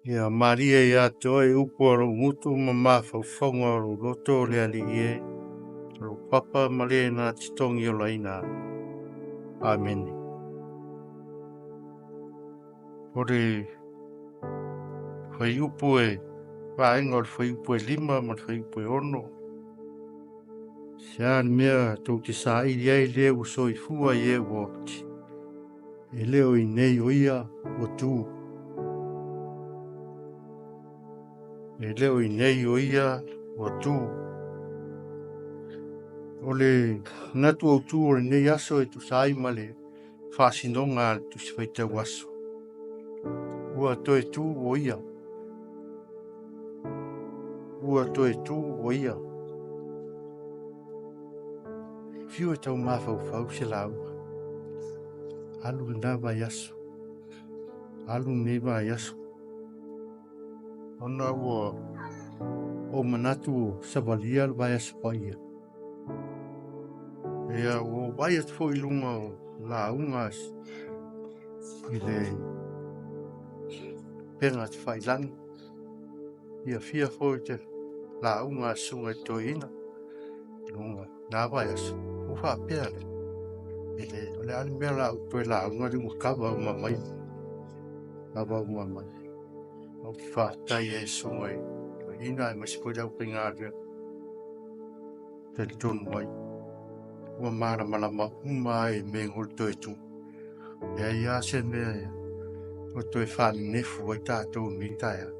Ia malie ia te oe upu a lou gutu ma mafaufauga o lou loto o le Alii e, o lou papa ma le na te togiolaina. Amene. O le fuaiupu e vaega o le fuaiupu e 5 ma le fuaiupu e 6. Se a le mea tou te saili ai le ua soifua i e ua oti. E le o i nei o ia ua tu. E le o i nei o ia ua tu. O le manatu autu o lenei aso e tusa ai ma le faasinoga a le Tusi Faitau Aso. Ua toe tu o ia. Ua toe tu o ia. Fiu e tau mafaufau se lauga. Alu lena vaiaso. Alu lenei vaiaso. Ona ua ou manatu savalia le vaiaso paia. Ia, ua ou vaai atu foi i luga o lauga i le pega tafailagi. Fiafia foi te lauga a susuga i toeaina i luga na vaiaso. Ua faapea le, e le, o le a le mea la ou toe lauga le ua kava uma mai. Kava uma mai. Ou te faafetai ai i susuga i toeaina aemaise foi le aufaigaluega. Talitonu ai, ua malamalama uma ai i mea o le toe tu. Leai lava se mea o toe faanenefu ai tatou i lenei taeao.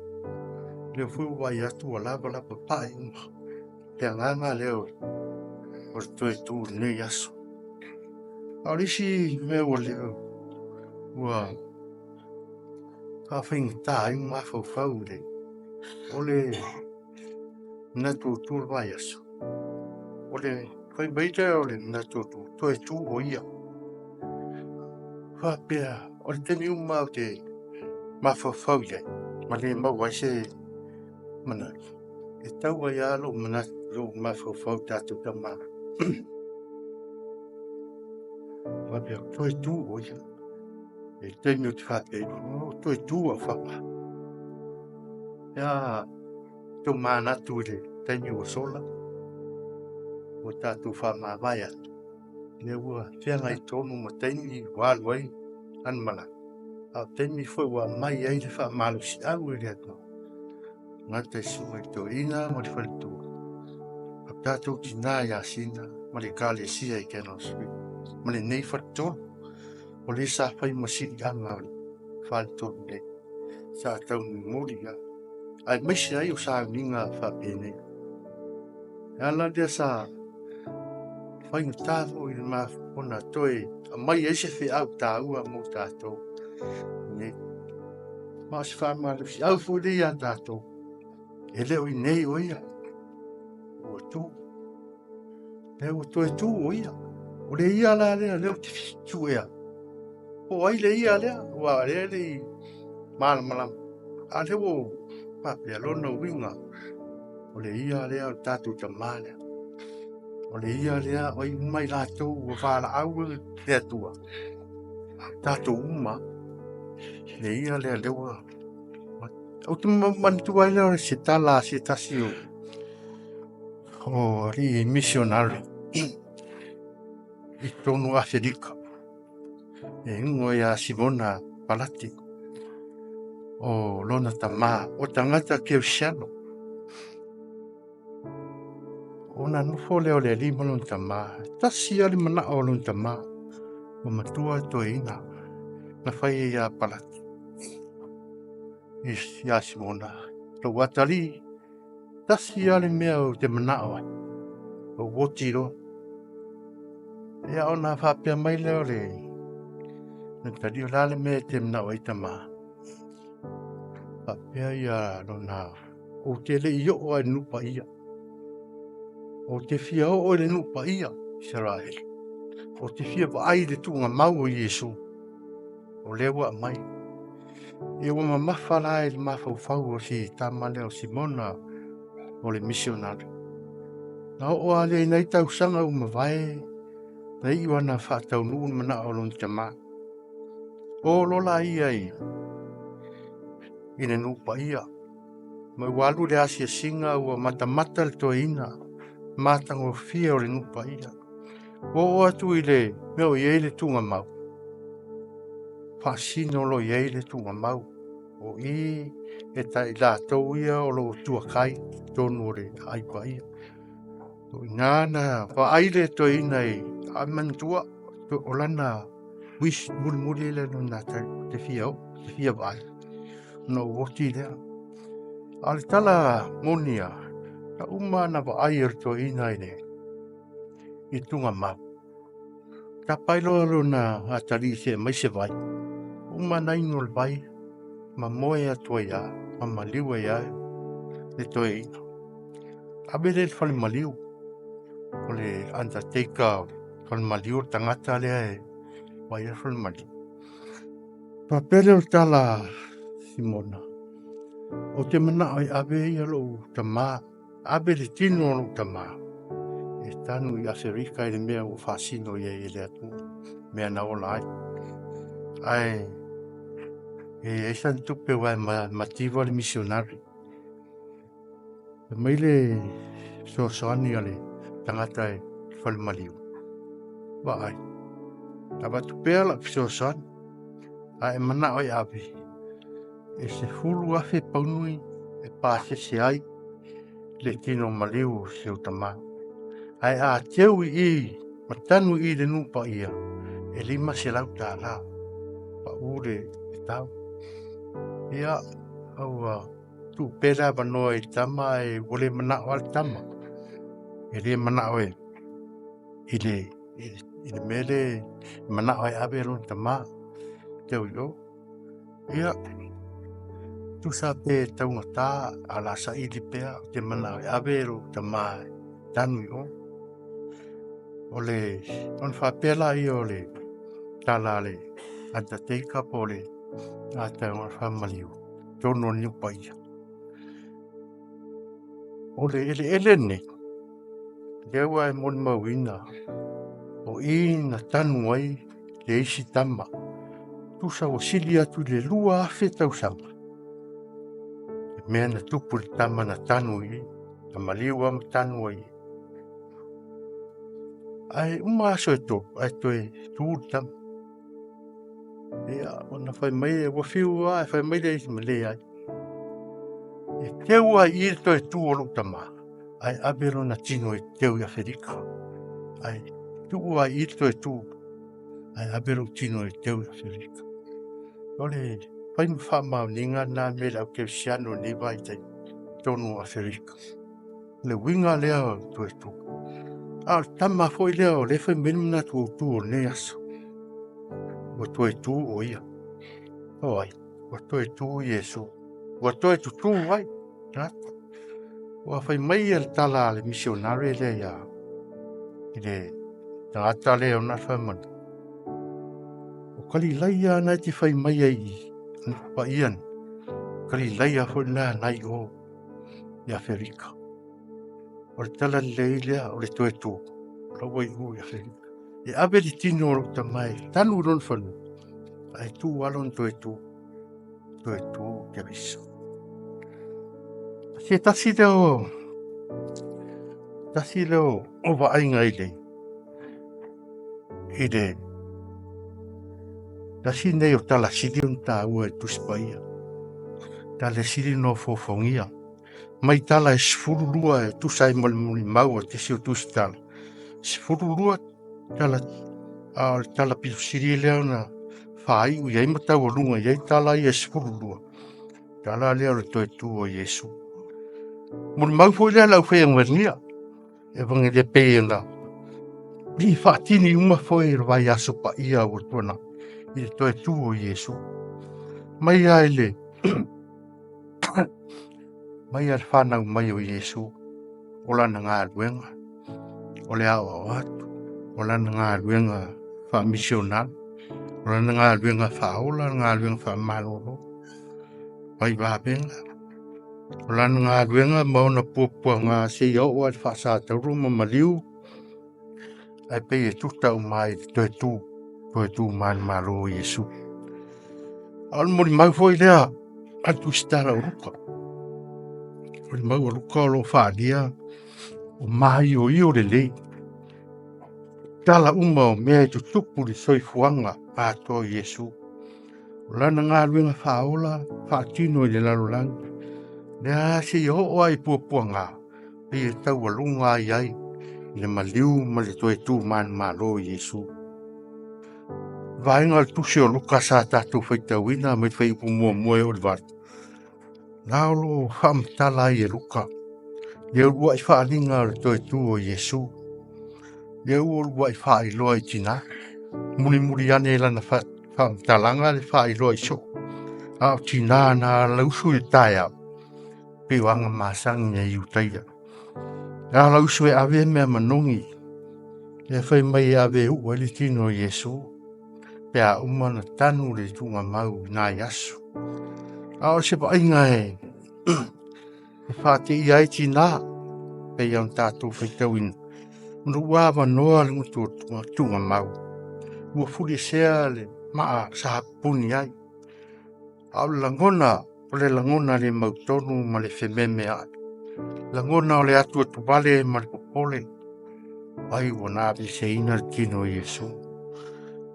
Lea foi ua vaai atu ua lava lava pae uma. Le agaga lea o le toe tu i lenei aso. A o le isi mea ua le ua faafaigata ai ma mafaufau i le o le manatu autu o le vaiaso. O le fai mai lea o le manatu autu, toe tu o ia. Faapea, o le taimi uma ou te mafaufau i ai, ma le maua ai se manatu, e tau ai lava lou manatu, lou mafaufau i tatou tama. Faapea, toe tu o ia. E taimi ou te faapea, o toe tu au whanga. Ia, tō manatu i le taimi ua sola, ua tātou whaamavae atu. Lea ua feagai tonu ma taimi ua alu ai lana malaga. A o taimi foi ua aumai ai le faamalosiau e le Atua. Gata i susuga i toeaina ma le faletua. O tatou tina ia Sina ma le Ekalesia i Canal Street ma lenei faletolu. O le sa fai ma siliaga o le faletolu nei. Sa taumimuli lava. Aemaise ai o sauniga faapenei. E ala lea sa faigata foi i le ona toe aumai ai se feau taua mo tatou. Nei. Ma o se faamalosiau foi lea ia tatou. E le o i nei o ia. Ua tu. Lea ua toe tu o ia. O le ia la lea, lea ou te suea. Po o ai le ia lea, ua lea le i malamalama. A lea ua faapea lona uiga, o le ia lea o le tatou tamā lea. O le ia lea, o ai uma i latou ua valaau le Atua. Tatou uma, le ia lea lea ua... Ou te manatua ai lea o se tala a se tasi o alii misionare i totonu o Aferika. E ingoa ia Simona Palati o lona tamā o tagata Kerisiano. Ona nofo lea o le alii ma lona tamā. Tasi lava le manao o lona tamā. Ua matua toeaina na fai ai ia Palati. Ia Simona, lou atalii, tasi lava le mea ou te manao ai. Ou oti loa. Ia ona faapea mai lea o le atalii, o le a le mea e te manao ai tamā? Faapea ia lona, ou te le i oo lava i le nuu paia. Ou te fia oo i le nuu paia, Isaraelu. Ou te fia vaai i le tuugamau o Iesu. O lea ua aumai. Ia ua mamafa la i le mafaufau o si tama lea o Simona o le misionari. Na oo lava lea i nai tausaga ua mavae, na iu lava na faataunuu le manao o lona tamā. O loa la ia i i le nuu paia. Ma ua alu le asiasiga ua matamata le toeaina matagofie o le nuu paia. Ua oo atu i le mea o i ai le tuugamau, faasino loa i ai le tuugamau. O i e tai latou ia o lo o tuakai i totonu o le aai paia. O i ina na vaai le toeaina i a manatua o lana wish mulimuli lea na ona ou te fia oo, ou te fia vaai, ona ou oti lea. A o le tala moni lava, na uma ona vaai e le toeaina i le tuugamau, tapa ai loa lona atalii se i aumai se vai. Uma ona inu o le vai, ma moe atu ai lava ma maliu ai lava le toeaina. Ave lea i le falemaliu, o le undertaker o le falemaliu o le tagata lea e vaaia le falemaliu. Ona faapea lea o le tala a Simona, ou te manao e ave lou tama, ave le tino o lou tama e tanu i Aferika i le mea ua faasino i ai e le Atua, mea na ola ai. Ae e leai sana tupe aua e mativa le missionary. Fai mai le fesoasoani a le tagata i le falemaliu, vaai, avatu pea lau fesoasoani, a e manao e ave, e 10,000 pauni e pasese ai le tino maliu o si ou tama. Ae a teu i i ma tanu i le nuu paia, e $500 pau le tau. Ia, ua tuu pea le avanoa i le tama ae ua le manao lava le tama. E le manao i le mea lea e manao e ave lona tama teu i o. Ia, tusa pe taugata ae o le a saili pea, ou te manao e ave lou tama e tanu i o. Ona faapea lea o le tala a le undertaker po o le tagata e ona le falemaliu i totonu o le nuu paia. O le eleele lenei, lea ua e molimauina, o i na tanu ai le isi tama. Tusa ua sili atu i le 2000 tausaga le mea na tupu i le tama na tanu i i, na maliu lava ma tanu ai i i. Ae uma aso e 3 ae toe tu le tama. Ia, ona fai mai ua fiu lava, fai mai le isi, leai. E teu lava i i le toe tu o lou tama, ae ave lona tino e teu i Aferika. Ae tuu lava i i le toe tu, ae ave lou tino e teu i Aferika. O le fai ma faamaoniga lena mea i le aukerisiano i lenei vaitaimi i totonu o Aferika. O le uiga lea o le toe tu. A o le tama foi lea o lea e fai mai ai le manatu autu o lenei aso, ua toe tu o ia. O ai? Ua toe tu Iesu. Ua toe tutū ai. Ua fai mai le tala a le misionare lea ia i le tagata lea ona faimanu. O Kalilaia na e te fai mai ai i paia nei. Kalilaia foi na nai o i Aferika. O le tala lelei lea o le toe tu, la ua i o i Aferika. E ave le tino o lou tama e tanu i lona fanua, ae tu lava lona toe tu, toe tu Keriso. Se tasi lea o vaaiga i le tasi lenei o tala sili ona taua i le Tusi Paia, tala e sili ona ofoofogia mai tala e 12 e tusa ai ma le molimau a se isi o tusitala, 12 tala, a o le tala pito sili lea ona faaiu i ai ma taualuga i ai tala ia e 12, tala lea o le toe tu o Iesu. Molimau foi lea a le aufaigaluega e pei ona faatini uma foi le vaiaso paia ua tuanai i le toe tu o Iesu. Mai lava i le fanau mai o Iesu, o lana galuega, o le aoao atu, o lana galuega faamisionare, o lana galuega faaola, galuega faamalolo, fai vavega, o lana galuega ma ona puapuaga seia oo lava i le faasatauro ma maliu, ae pei e tuta uma lava i le toe tu, toe tu manumalo o Iesu. A o le molimau foi lea A le Tusitala o Luka. O le mau a Luka o lo o faaalia o maioio lelei tala uma o mea e tutupu i le soifuaga atoa o Iesu. O lana galuega faaola faatino i le lalolagi, lea seia oo lava i puapuaga, pei e taualuga ai ai i le maliu ma le toe tu manumalo o Iesu. Vaega o le tusi o Luka sa tatou faitauina mai le fuaiupu 1 e oo i le 8, na o lo o faamatala ai e Luka le uluai faaaliga o le toe tu o Iesu, lea ua uluai faailoa i tina. Mulimuli ane i lana faamatalaga le faailoa i soo, a o tina na alausu i le taeao, pei o aga masani a Iutaia. E alausu e ave mea manogi, lea fai mai e ave e uu ai le tino o Iesu, pe a uma ona tanu le tuugamau i nai aso. A o se vaaiga e faateia ai tina, pei ona tatou faitauina, ona ua avanoa le gutu o tuugamau, ua fuliesea le maa sa pupuni ai. A o le lagona, o le lagona le mautonu ma le fememeai, lagona o le atuatuvale ma le popole, ai ua na aveeseina le tino o Iesu.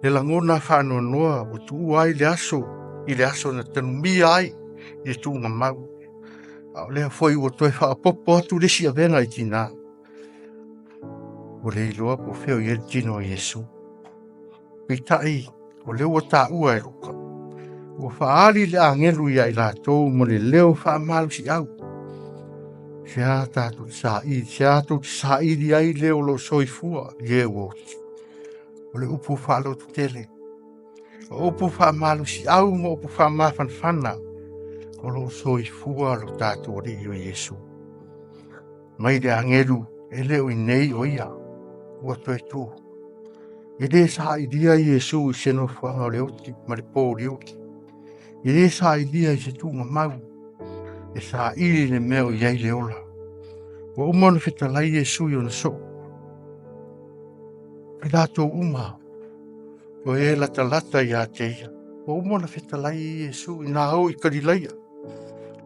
Le lagona faanoanoa ua tuua ai le aso i le aso na tanumia ai i le tuugamau, a o lea foi ua toe faaopoopo atu le isi avega i tina, ua le iloa po o fea o i ai le tino o Iesu. Peitai, o lea ua taua e Luka, ua faaali le agelu ia i latou ma le leo faamalosiau. Se a tou te saili ai le o lo o soifua i e ua oti. O le upu faalototele, o upu faamalosiau ma upu faamafanafana, o lo o soifua lo tatou Alii o Iesu. Mai le agelu e le o i inei o ia, ua toe tu. E le sailia Iesu i se nofoaga o le oti ma le pouliuli. E le sailia i se tuugamau, e saili le mea o i ai le ola. Ua uma ona fetalai Iesu i ona soo, i latou uma o e latalata ia te ia. Ua uma ona fetalai Iesu ina o i Kalilaia,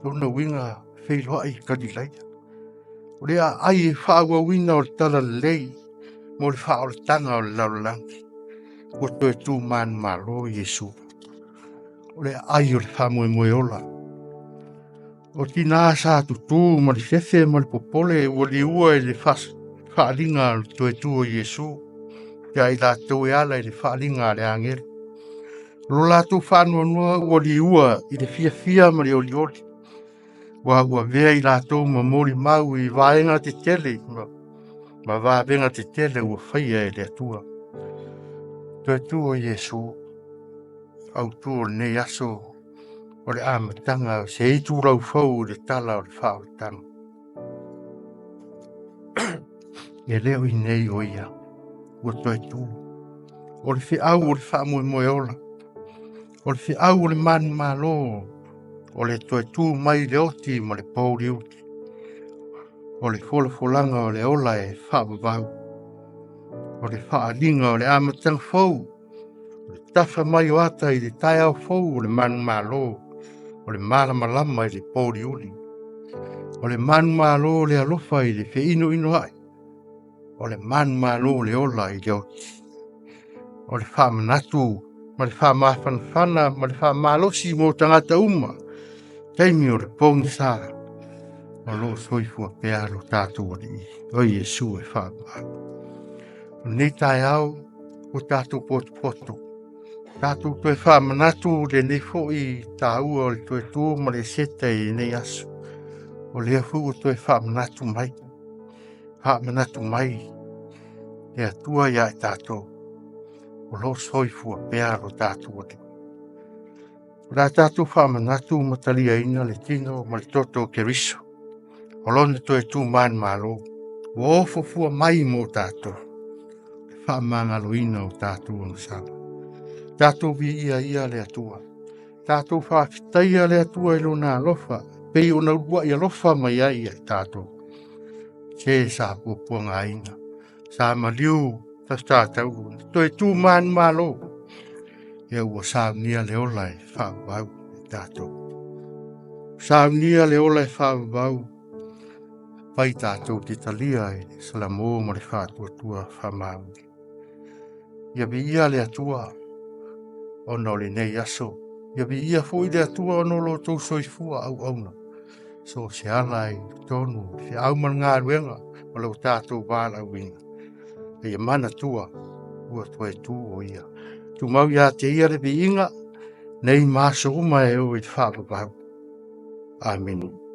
lona uiga feiloai i Kalilaia. O le aai e faaauauina o le talalelei mo le faaolataga o le lalolagi, ua toe tu manumalo Iesu. O le aai o le faamoemoe ola. O tina sa tutu ma le fefe ma le popole ua liua i le faaaliga o le toe tu o Iesu, ia i latou e ala i le faaaliga a le agelu. O lo latou faanoanoa ua liua i le fiafia ma le olioli, ua avea i latou ma molimau i vaega tetele ma vavega tetele ua faia e le Atua. Toe tu o Iesu, autu o lenei aso, o le amataga o se itulau fou i le tala o le faaolataga. E le o i inei o ia, ua toe tu. O le feau o le faamoemoe ola, o le feau o le manumalo, o le toe tu mai le oti ma le pouliuli, o le folafolaga o le ola e faavavau, o le faaaliga o le amataga fou, o le tafa mai o ata i le taeao fou o le manumalo, o le malamalama i le pouliuli, o le manumalo o le alofa i le feinoinoai, o le manumalo o le ola i le oti, o le faamanatu ma le faamafanafana ma le faamalosi mo tagata uma, taimi o le pogisa, o lo o soifua pea lo tatou Alii, o Iesu e faavavau. O lenei taeao ua tatou potopoto, tatou toe faamanatu lenei foi taua o le toe tu ma le seta i lenei aso. O lea foi ua toe faamanatu mai, faamanatu mai le Atua ia i tatou, o lo o soifua pea lo tatou Alii. O le a tatou faamanatu ma taliaina le tino ma le toto o Keriso, o lona toe tu manumalo, ua ofo fua mai mo tatou, le faamagaloina o tatou agasala. Tatou viia ia le Atua, tatou faafetaia le Atua i lona alofa, pei ona uluai alofa mai ai ia i tatou. Se sa puapuagaina, sa maliu tafita taulu, toe tu manumalo, ia ua saunia le ola e faavavau i tatou. Saunia le ola e faavavau, fai tatou te talia i le salamo ma le faatuatua faamaoni. Ia viia le Atua ona o lenei aso. Ia viia foi le Atua ona o lo outou soifua auauna. So o se ala i totonu o le feau ma le galuega ma lo tatou valaauina. A ia manatua ua toe tu o ia. Tumau ia te ia le viiga, nei ma aso uma e oo i le faavavau. Amene.